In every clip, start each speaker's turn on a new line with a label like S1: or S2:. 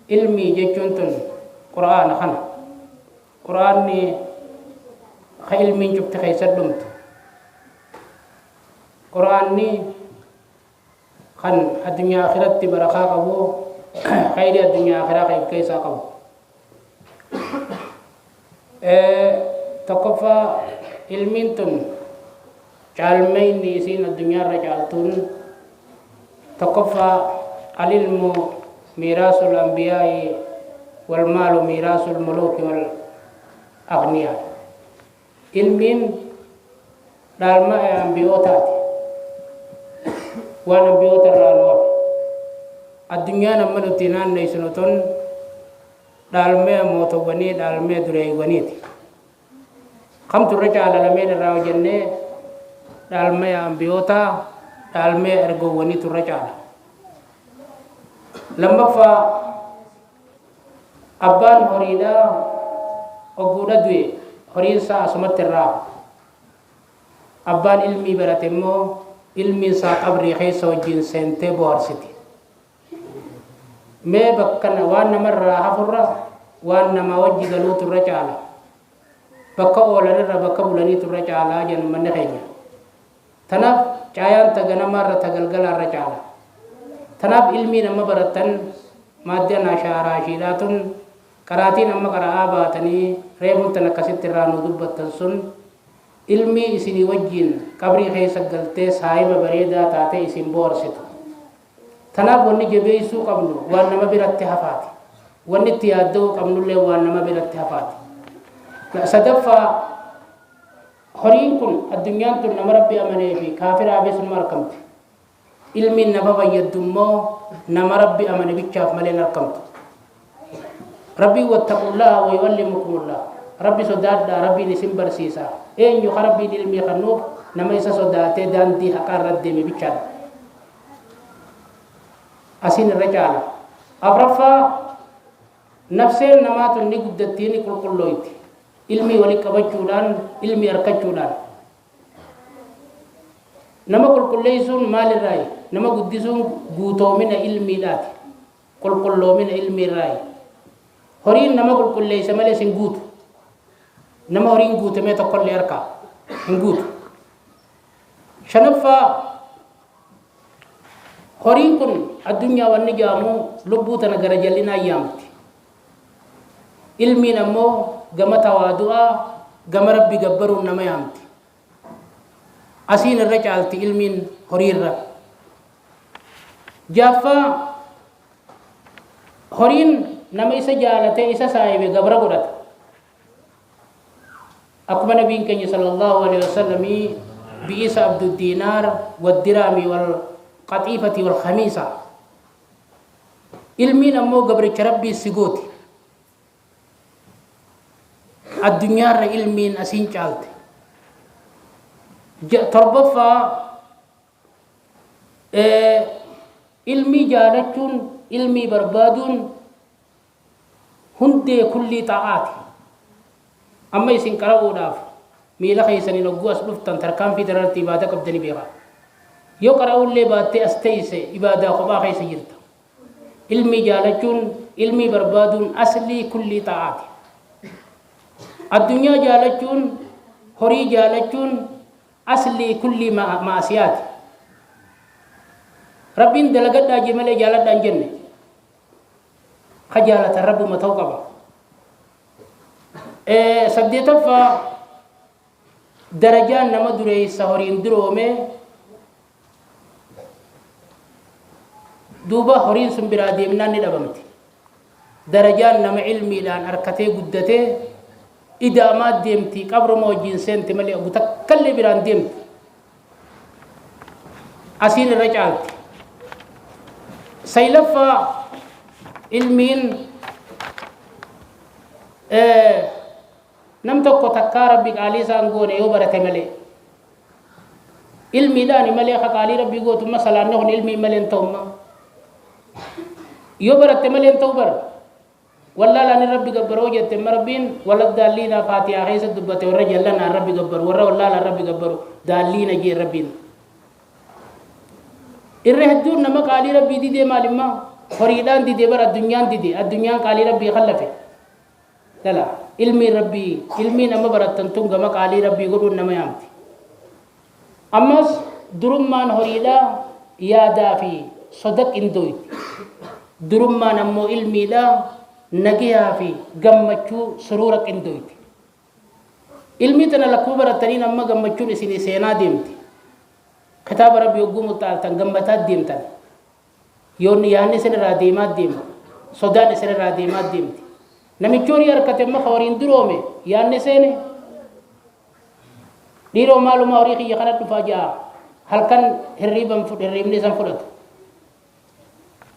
S1: Ilmii jechuun tun qur'aana kana. Qur'aanni ka ilmiin cufti keessa dhumtu. Qur'aanni kan addunyaa akhiratti barakaa qabu, khayrii addunyaa akhiraa kan of keessaa qabu. Tokkoffaa, ilmiin tun caalmayni isiin addunyaarra caaltuun, tokkoffaa, العلم ميراث الأنبياء والمال ميراث الملوك والأغنياء. Ilmiin dhaalma ambiyootaati, waan ambiyoota irraa nu hafe. Addunyaan amma nuti naanneessinu tun dhaalmee mootowwanii, dhaalmee dureewwaniiti. Kamtu irra caala lameen irraa hojjennee? Dhaalmee ambiyootaa, dhaalmee ergoowwaniitu irra caala. Lammaffaa, abbaan horiidhaa ogguudha du'e horiin isaa asumatti irraa. Abbaan ilmii barate immoo ilmiin isaa qabrii keessa wajjin seentee bohaarsiti. Mee bakka waan namarraa hafurra waan namaa wajji galuutu irra caala, bakka oolanirra bakka bulaniitu irra caalaa jennu manni keenya. Tanaaf caayaan ta ganamaarra ta galgalaarra caala. Tanaaf ilmiin amma barattan, maaddaan ashaaraashiidhaa tun, qaraatiin amma qara'aa baatanii reefuun tan akkasitti irraa nu dubbattan sun, ilmii isinii wajjiin qabrii keessa galtee saahiba bareedaa taatee isin boharsitu. Tanaaf wanni jabeessuu qabnu waan nama biratti hafaati. Wanni itti yaadda'uu qabnullee waan nama biratti hafaati. Sadaffaa, horiin kun, addunyaan tun nama Rabbi amanee fi kaafiraafis numa argamti. Ilmiin nama fayyaddu immoo nama Rabbi amane bichaaf malee hin argamtu. Rabbiin واتقوا الله ويعلمكم الله. Rabbi sodaadhaa, Rabbiin isin barsiisa. Eenyu ka Rabbiin ilmii kennuuf? Nama isa sodaatee daandii haqaa irra deeme bichaadha. Asiin irra caala. Afraffaa, nafseen namaa tun ni guddattii, ni qulqullooyti ilmii wali qabachuudhaan, ilmii argachuudhaan. Nama qulqulleessuun maalirraayi? Nama guddisuun guutoomina ilmiidhaati, qulqulloomina ilmiirraayi. Horiin nama qulqulleessa malee sin guutu. Nama horiin guutamee tokkollee harkaa hin guutu. Shanaffaa, horiin kun, addunyaa wanni jaamu, lubbuu tana gara jallinaa yaamti. Ilmiin ammoo gama tawaadu'aa, gama Rabbi gabbaruun nama yaamti. Asiin irra caalti ilmiin horiirra. Jaaffaa, horiin nama isa jaalatee isa saahibe gabra godhata. Akkuma nabiin keenya صلى الله عليه وسلم بئس عبد الدينار والدرهم والقطيفة والخميصة. Ilmiin ammoo gabricha Rabbii si gooti. Addunyaarra ilmiin asiin caalte. Torbaffaa, ilmii jaalachuun, ilmii barbaaduun hundee kullii xaa'aati. Amma isin qara'uudhaaf miila keessaniin hogguu as dhuftan tarkaanfii dararratti ibaada qabdani beekaa. Yoo qara'uullee baattee as teeyse, ibaadaa kophaa keessa jirta. Ilmii jaalachuun, ilmii barbaaduun aslii kullii xaa'aati. Addunyaa jaalachuun, horii jaalachuun aslii kullii maasiyaati. Rabbiin dalagadhaa jee malee jaaladhaa hin jenne. Ka jaalatan Rabbuma ta'uu qaba. Saddeetaffaa, darajaan nama dureessa horiin duroome duuba horiin sun biraa deemnaan ni dhabamti. Darajaan nama ilmiidhaan harkatee guddatee ida'amaa deemti, qabruma wajjin seenti malee takkallee biraan deemtu. Asiin irra caalti. Saglaffaa, ilmiin nam tokko takkaa Rabbi qaalii isaan goone yoo barate malee. Ilmiidhaani malee ka qaalii Rabbii gootumma. Salaanni kun ilmii malee hin ta'umma. Yoo baratte malee hin ta'u bara. Wallaalaan Rabbi gabbaroo jette, amma Rabbiin ولا الضالين Faatihaa keessa dubbate, warra jallanaan Rabbi gabbaru, warra wallaalaan Rabbi gabbaru ضالين jee Rabbiin. Irra hedduun nama qaalii Rabbii didee maalimmaa? Horiidhaan dide bara, addunyaan dide, addunyaan qaalii Rabbii kallafe. Lala, ilmiin Rabbii, ilmiin amma barattan tun gama qaalii Rabbii godhuun nama yaamti. Ammas durummaan horiidhaa yaadaa fi soda qindooyti. Durummaan ammoo ilmiidhaa nagayaa fi gammachuu suruura qindooyti. Ilmii tana lakkuma barattaniin amma gammachuun isinii seenaa deemti. Kitaaba Rabbii hogguu muxxaaltan gammataa deemtan. Yoonni yaanni isin irraa deemaa deema. Sodaan isin irraa deemaa deemti. Namichi horii harkate amma ka horiin duroome yaanni seene. Dhiiroo, maalumaa horii kiyya kana dhufaa ja'a. Halkan hirriiban hirriibni isan fudhatu.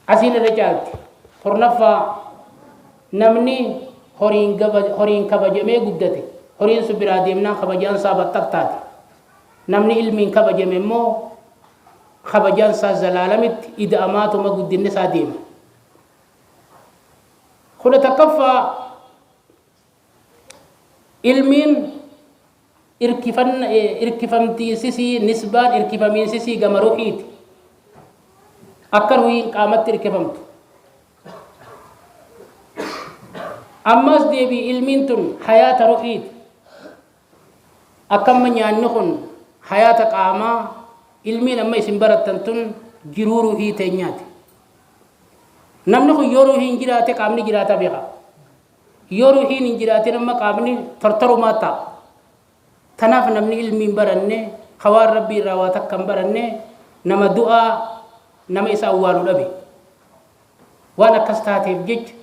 S1: Asiin irra caalti. Tornaffaa, namni horiin kabajamee guddate, horiin sun biraa deemnaan kabajaan isaa baxxaq taate. Namni ilmiin kabajame immoo kabajaan isaa zalaalamitti ida'amaatuma guddinni isaa deema. 11ffaa, ilmiin irkifamtiisisii, nisbaan irkifamiinsisii gama ruhiiti. Akka ruhiin qaamatti irkifamtu. Ammas deebii, ilmiin tun hayaata ruhiiti. Akka amma nyaanni kun hayaata qaamaa, ilmiin amma isin barattan tun jiruu ruhii teenyaati. Namni kun yoo ruhiin jiraate qaamni jiraata beeka. Yoo ruhiin hin jiraatin amma qaamni tortorumaa ta'a. Tanaaf namni ilmi hin baranne, hawaan Rabbii irraa waa takka hin baranne, nama du'aa nama isa awwaalu dhabe. Waan akkas taateef jecha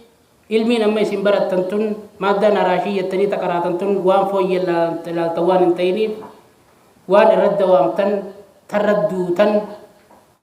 S1: ilmiin amma isin barattan tun, maaddaan haraashii jettanii taqaraatan tun, waan fooyyee ilaaltan waan hin ta'iniif, waan irra dawaamtan tarra duutan.